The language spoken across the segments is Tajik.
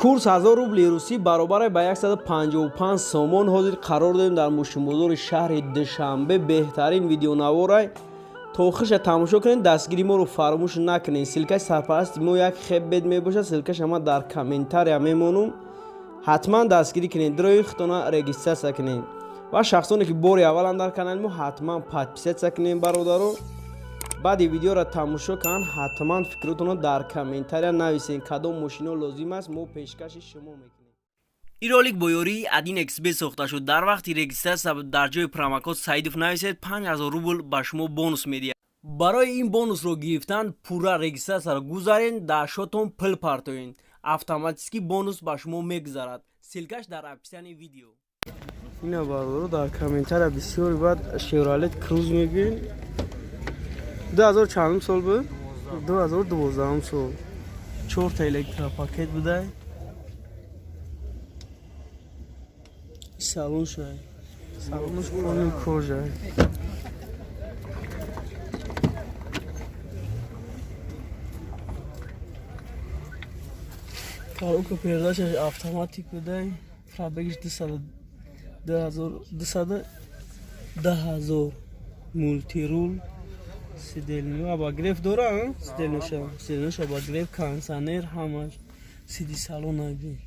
Курс 1000 рубли русӣ баробар ба 155 сомон. Ҳозир қарор дорем дар мошинбозори шаҳри Душанбе. Беҳтарин видеонаворай то охирша тамошо кунед, дастгири моро фаромӯш накунед. Ссылка и сарпарасти мо як хеббет мебошад, ссылка ша ман дар комментария мемонум. Ҳатман дастгирӣ кунед, дрои худтона регистрация кунед ва шахсоне ки бори аввалан дар канали мо, ҳатман подписаться кунед, бародаро. Баъди видеоро тамошо кунанд, ҳатман фикротонро дар комментария нависед, кадом мошино лозим аст, мо пешкаши шумо мекунем. Ин ролик бо ёрии 1xBet сохта шуд. Дар вақти регистрация дар ҷои промокод Саидов нависед, 5000 рубл ба шумо бонус медиҳад. Барои ин бонусро гирифтан пурра регистрация ро гузарен, дар шотон пул партоен, автоматически бонус ба шумо мегузарад. Ссылка ш дар описании видео. Ина, бародаро, дар комментария бисёри баъд Шевролет Круз мегӯен. 2000 чандум сол буд? 2012 сол. Чорта электропакет будай. Салон шай, салонаш полный кожа. Коробка передача ш автоматик будай. Пробег иш 210 000. Мультируль, сидельни обогрев дора, сидельнош обогрев, кондиционер, ҳамаш. Сиди салон аби.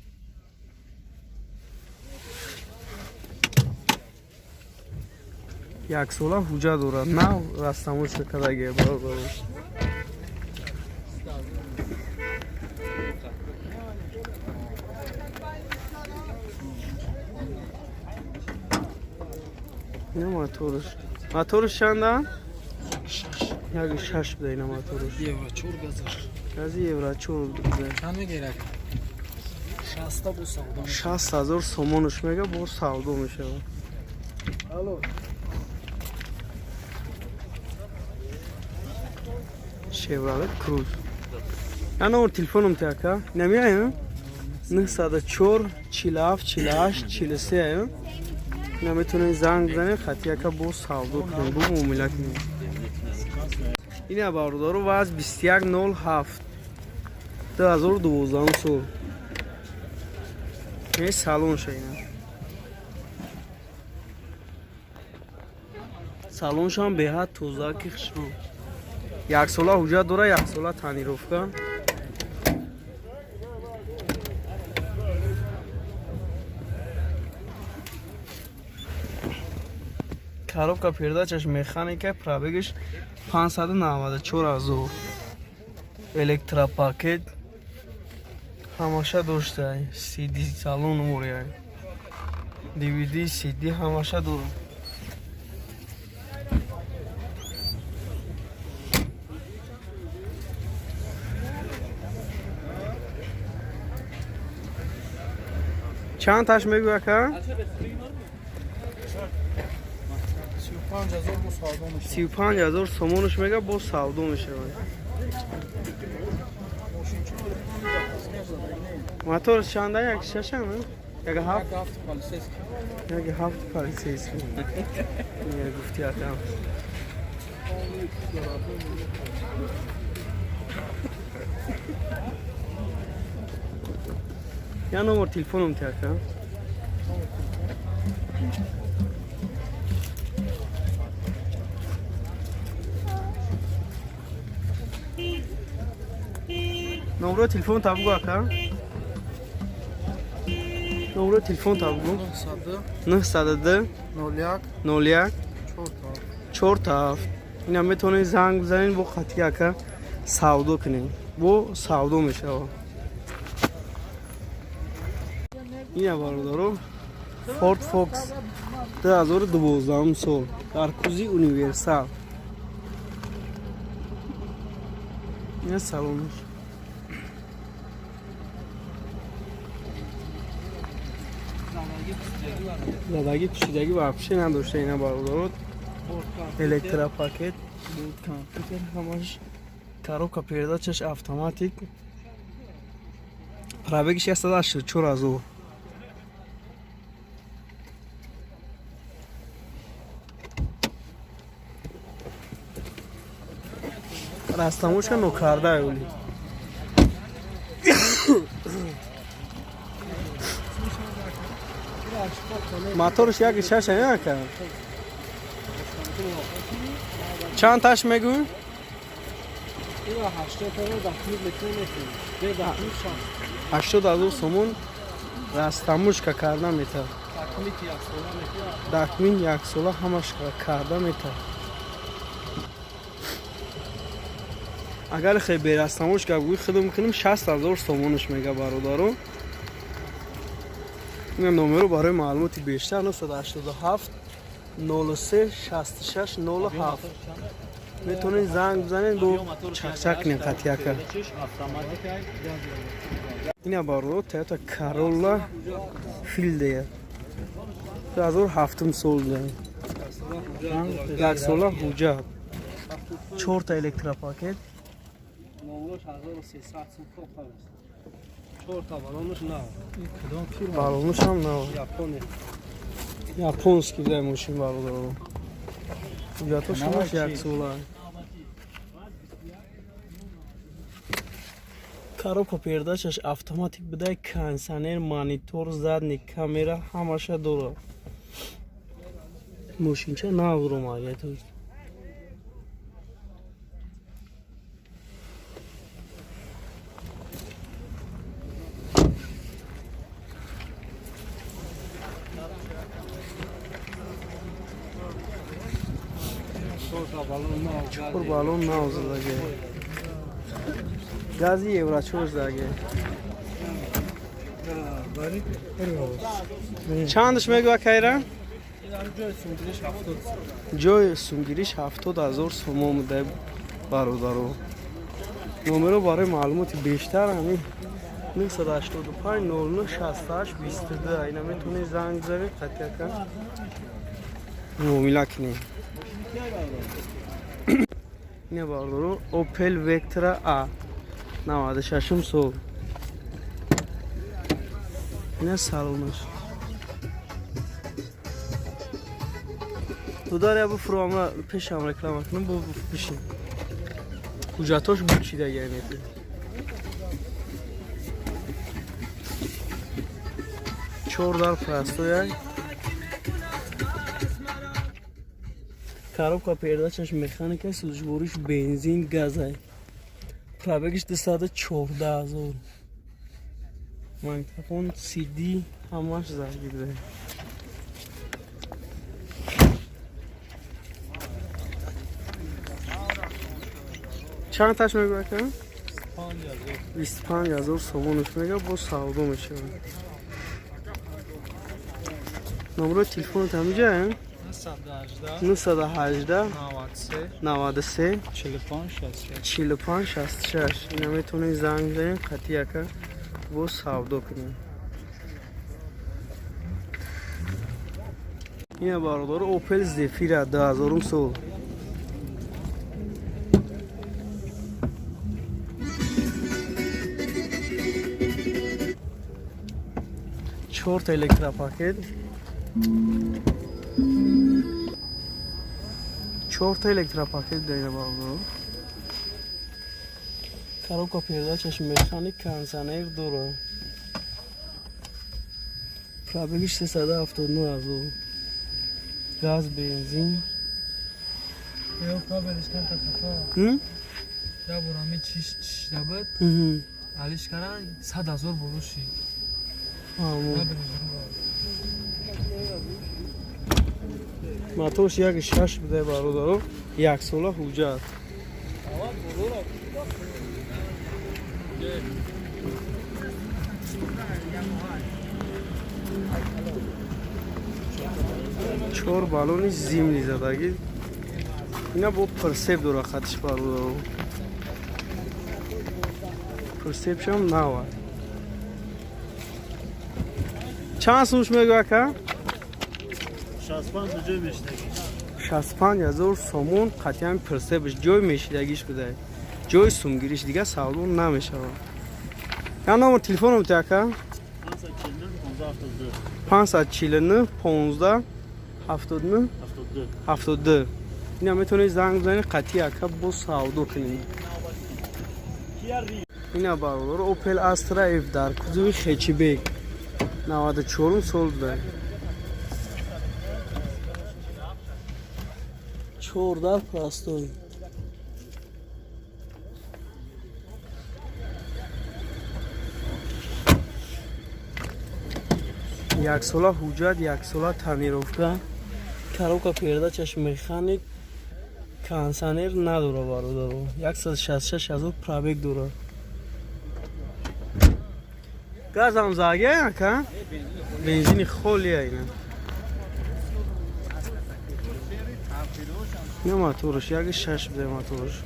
Яксола ҳуҷҷат дорад, нав растамошка кардаги, бародаро. Ина моторш, моторш чанда? Як шаш буда ина моторш. Евро 4 газаш. Гази евро 4 буда. Чанд мегирад? 60 бо савдо. 60 000 сомонаш мега, бо савдо мешавад. Алло. Шевролет Круз. Я номер телефоном ти, ака? Намеяй? 904 47 48 43. Наметонед занг бизанед, хати ака бо савдо кунед, бо муомила кунед. Ина, бародаро, ваз 2107 2012 сол. Ин салонша ина. Салоншам беҳад тоза ки хушрӯ. Яксола ҳуҷҷат дора, яксола тонировка. Коробка передача ш механика, пробег иш 594 ҳазор. Электропакет ҳамаша дошта, CD салон мория. DVD, CD ҳамаша дорад. Чанд таш мегӯ, ака? 35 000 бо савдо мешавад. 35 000 сомонаш мега, бо савдо мешавад. Мотор чанда? Як шашам? Як ҳафт? Як ҳафт полицейский. Як ҳафт полицейский. Я гуфти, ака. Я номер телефоном ти, ака? Номро телефон та бугу, ака. Номро телефон та бугу. 902 902 01 01 4 4 7. Ина метавонед занг бизанед, бо хати ака савдо кунед. Бо савдо мешавад. Ина, бародаро, Ford Focus 2012 сол дар кузи универсал. Ина салонаш. Задагӣ пӯшидагӣ вообще надошта ина, бародаро. Электропакет, компьютер ҳамаш, коробка передача ш автоматик, пробег иш 184 ҳазор. Растамошка нокарда оли. Моторш 1,6 ака. Чанд таш мегӯй? 80 000 сомон растамушка карда метавад. Документ яксола ҳамаш карда метавад. Агар хе бе растамушка гӯй худам кунем, 60 000 сомонаш мега, бародаро. Ина номеро барои маълумоти бештар: 987 03 66 07. Метавонед занг бизанед, бо чақчақ кунед қатияка. Ина, бародаро, Toyota Corolla Fielder, 2007 сол, яксола ҳуҷҷат, чорта электропакет. Номрош 1300 сум кофта. Чорта балонуш нав. Балонушам нав. Япония. Японский дай мошин, бародаро. Ҳуҷҷатош ҳамаш яксола. Коробка передачаш автоматик будай, кондиционер, монитор, задний камера ҳамаша дорад. Мошинча нав ромад. То есть Чорта балон нав. Чор балон нав задаге. Гази евро 4 задаге. Чандаш мегӯя, кайра? Ҷои сумгириш 70. Ҷои сумгириш 70 000 сомон буда, бародаро. Номеро барои маълумоти бештар ҳамин: 985 09 68 22. Ина метавонед занг бизанед, қатъияка муомила кунед. Ина, бародаро, Opel Vectra A, 96 сол. Ина салонаш. Дудар, я буфуро, пешам реклама кунам, бо бишин. Ҳуҷҷатош бучида, яъне чор дар простоя. Коробка передачаш механика, сӯзишвориш бензин, газай. Пробегиш 214 000. Магнитофон, CD ҳамаш заргида. Чанд таш мегӯя, ка? 25 000 сомонаш мега, бо савдо мешавад. Номерои телефонат ҳамиҷа? 918 93 45 66. Ина метавонед занг бизанед, қатъияка бо савдо кунед. Ина, бародаро, Opel Zafira, 2000 сол. Чорта электропакет, чорта электропакет дайна, бародаро. Коробка передачаш механик, кондиционер дорад. Пробегиш 379 0. Газ, бензин. Ё кабелиш канта хафа. М? Я бурами чиш чиш дабад. Алиш кара 100 000 болуши. Амо. Кабелиш. Моторш 1,6 будай, бародаро, яксола ҳуҷҷат. Чор балони зимний задагӣ. Ина бо прицеп дора хатиш, бародаро. Прицепшам нава. Чанд сумш мегӯя, ака? 65 ҷой мешидаги. 65 000 сомон, қатъиян прицепш, ҷой мешидагиш будай, ҷои сумгириш, дига савдо намешавад. Я номер телефоном ти, ака? 549 15 72. 549 15 79 72. 72. Ина метавонед занг бизанед, қатъи ака бо савдо кунед. Ина, бародаро, Opel Astra F дар кузови хэтчбек, 94 сол будай. Чордар простой. Яксола ҳуҷҷат, яксола тонировка, коробка передачаш механик, кондиционер надора, бародаро. 166 000 пробег дора. Газам заге, ака? Бензини холия ина. Не моторш, як шаш буда моторш.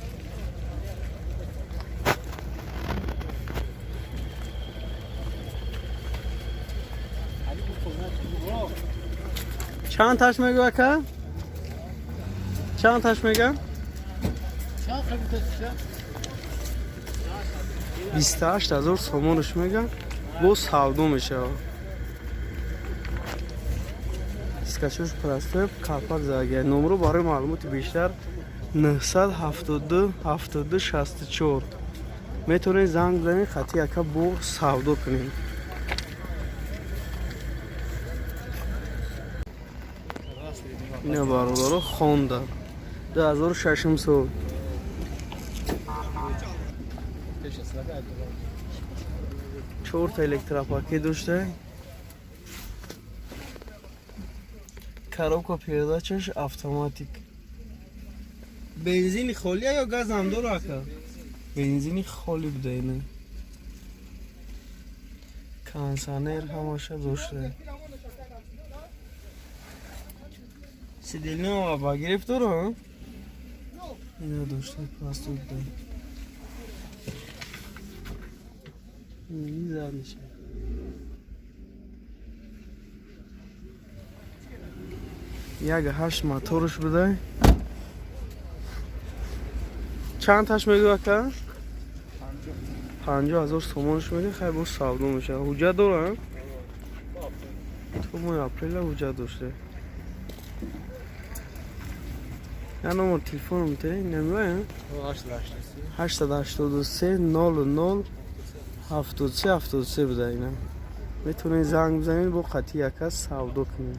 Чанд таш мегӯ, ака? Чанд таш мега? 28 000 сомонаш мега, боз савдо мешавад. Дискачош простой, калпак заге. Номро барои маълумоти бештар 972 72 64. Метавонед занг бизанед, хати ака бо савдо кунед. Ина, бародаро, Хонда 2006 сол. Чорта электропакет дошта. Коробка передачаш автоматик. Бензини холия ё газам дора, ака? Бензини холи буда ина. Кондиционер ҳамаша дошта. Сидельного обогрев дора? Ина дошта, простой буда. Миза. Як ҳашт моторш буда. Чанд таш мегӯ, ака? 50 000 сомонш мега, хай, боз савдо мешавад. Ҳуҷҷат дора? То моҳи апреля ҳуҷҷат дошта. Я номер телефоном те намеоям? 883 00 73 73 буда ина. Метавонед занг бизанед, бо қатъи яка савдо кунед.